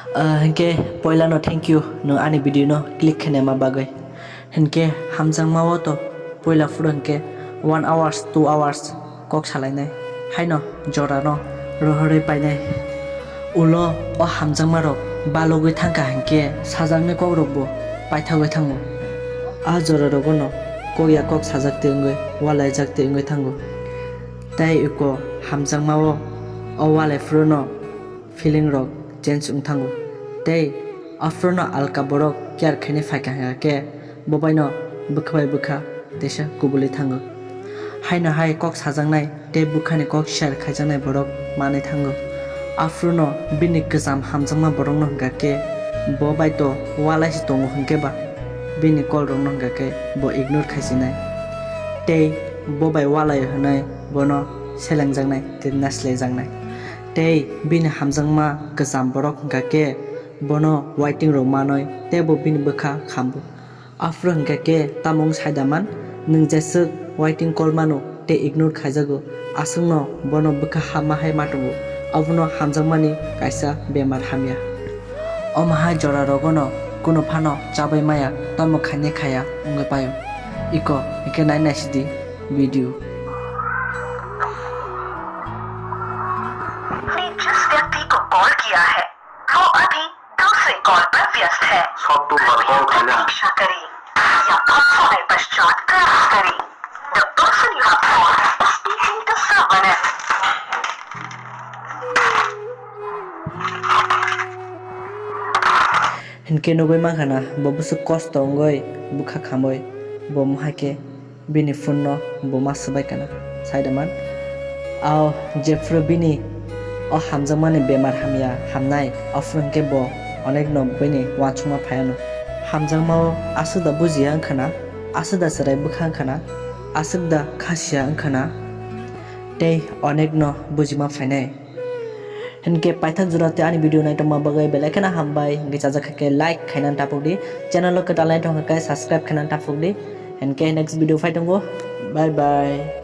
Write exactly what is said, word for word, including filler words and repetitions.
Ah, hinkhe poilano thank you, nwng ani video no click khainama bagwi. Hinkhe hamjakmao to poila phuru hinkhe one hours, two hours kok salainai, haino jorano rohorwi painai. Ulo o hamjakmarok balogwi thangkha hinkhe sajaknai kokrokbo paithagwi thango. A jorarogono kok ya kok sajakti wngwi, walaijak twi wngwi thango. Tei iko hamjakmao o walai phuruno feeling rok change wng thango. Tei aphuru no alka borok care khainai phaikha hwnkha khe bo bai no bwkha bai bwkha teisa kubulwi thango. Haino hai kok sajaknai tei bwkhani kok share khaijaknai borok manwi thango. Aphuru no bini kwcham hamjakma borok no hwnkha khe bo bai to walai se tongo hwnkhe ba bini call rok no hwnkha khe bo ignore khaisinai. Tei bo bai walai hwnwi bono selengjaknai tei nasilaijaknai. Tei bini hamjakma kwcham borok hwnkha khe bono waiting rok manwi tei bo bini bwkha khambo. Aphuru hwnkha khe tamo wng saida man, nwng jeswk waiting call mano tei ignore khaijago, aswkno bono bwkha hamma hai ma tongo, abono hamjakmani kaisa bemar hamya. Omo hai jora rogono kunu phano chabai maya, tamo khainai khaya wngwi paio. Iko hwnkhe nai naisidi video. आपने जिस व्यक्ति को कॉल किया है, वो अभी दूसरे कॉल पर व्यस्त है। Sotto bar call khaina. प्रतीक्षा करें या कुछ समय पश्चात प्रयास करें। The person you have called is speaking to someone else. Hinkhe nugwi mankha na, bo bwswk kosto wngwi bwkha khamwi, bo mohai khe bini phone no bo ma swbai kana saida man. Ao jephru bini o hamjakmani bemar hamya hamnai, aphuru hinkhe bo onekno bini uansukma phaiano. Hamjakmao aswk da bujiya wngkhana, aswk da chwrai bwkha wngkhana, aswk da khasiya wngkhana, tei onekno bujima phainai. Hinkhe paithak jora tei ani video naitokma bagwi belai kheno hambai, hinkhe chajak kha khe like khaina tapuk di, channel o kwtal naithok kha khe subscribe khaina tapuk di, hinkhe next video phai tongo, bye bye.